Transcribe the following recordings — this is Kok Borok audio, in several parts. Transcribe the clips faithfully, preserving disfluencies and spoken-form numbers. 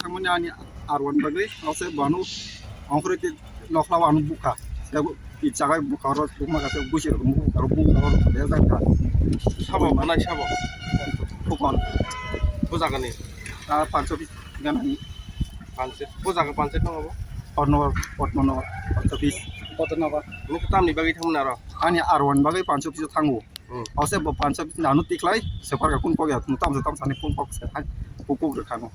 Thangmani ani arwan bagwi, ose banu ongkhorwi tei nokhla o ano bukha. Tei i jaga bukha oro bukma kha, tei busi rok bukha, oro bukha, oro bejak kha. Sabo, manai sabo. Khukon. Bo jaga ni? Ah, pancho bis gana ni. Pancho, bo jaga pancho no bo? Potnogar, Potnogar, pancho bis. Potnogar. Ni tamni bagwi thangmani aro? Ani arwan bagwi pancho bis thango. Hmm. Ose bo pancho bis nanu tiklai, separ ka kun kogya, tam se tam sani kun kok se, hai, kuk kuk rwkha no.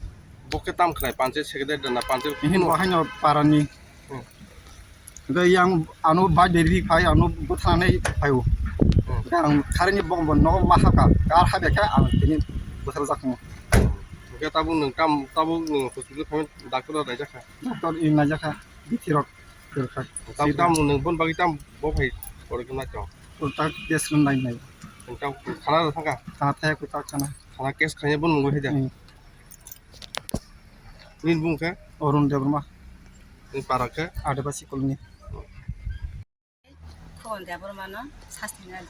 Bo khe tam khlai, pancho secretary da na pancho Ini kuno? Bo haino parani. Hmm. Hingke yang ano bai deri phai, ano bwthanai phaio. Hmm. Hingke ang kharini bok bo nogo ma hapkha, kar habya khe ang tini bwthar jakha. Hingke tabuk nwng tam, tabuk nwng hospital phai doctor da naijak kha? Doctor i naijak kha, bithi rok rwkha. Tam, tam nwng bon bagwi tam bo phai pore khe naitong? Kwtal test rwna nai nai. Nwng tam khana da thangkha? Khana thaya kwtal khana. Khana case khaina bon mungwi haida? Hmm. Nini bung khe? Arun Debbarma. Nini para khe? Adibasi Colony. Khukon Debbarma no sastina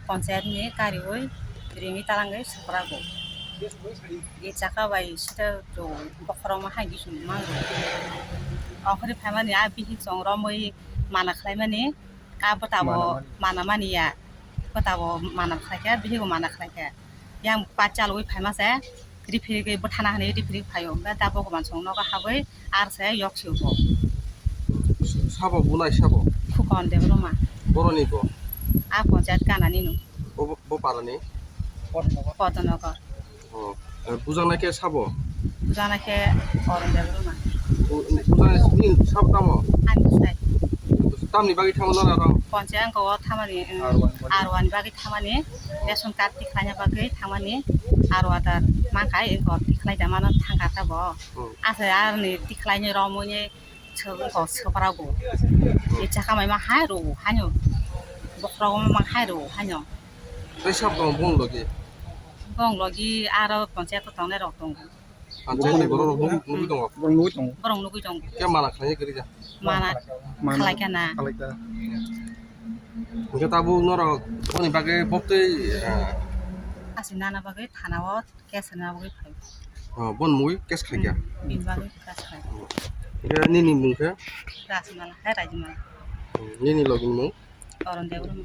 ponchayat ni kariwi ringwi talangwi suprago. I chaka bai sita to bokhorok ma hai gisung mango. Okhori phaimani a bihik chong romwi mana khlaimani. Ka bwtabo manamani. Manamani ya. Bwtabo mana khlaikha, bihigo mana khlaikha. Yang pa chalwi phaima se, rifrigwi bwthana hwnwi rifrigwi phaio. Hwnkhe da Bhogoban song nogo habwi ar se yok sio bo. Sabo bunai sabo? Khukon Debbarma. Boroni bo? A ponchayat kanani no. Bo, bo parani? Potnogar. Oh, eh, bujaknai khe sabo? Bujaknai khe Arun Debbarma. Bu-, bujaknai ni sabo tamo? Ani bwsai. Tamni bagwi thangmano aro? Ponchayat wngkha o thamani, um, arwani bagwi thangmani, ration card tikhlaina bagwi thangmani, aro adar mankhai wngkha o tikhlai da mano thangkha tabuk. Hmm. Asai aroni tikhlaini romwi ni Sopra go. Icha kamai ma hai ro hanyo. Bokhorok ma hai ro hanyo. Tei sab tong bong logi? Bong logi aro ponchayat tongnai rok tongo. Panchayat ni borok rok nugui, nugui tongo? Borok nugui tongo. Borok nugui tongo. Khe mana khlai gari ja? Mana. Mana khlai kha na. Khlai kha. Hingke tabuk norok boni bagwi bobtwi, eh, asi nana bagwi thana o. Case rwna bagwi phai. Oh, bon mui case khai kha? Hmm, bini bagwi case khai. Hingke nini mung khe? Rajmala, hai Rajmala. Hmm, nini logi ni mung? Arun Debbarma.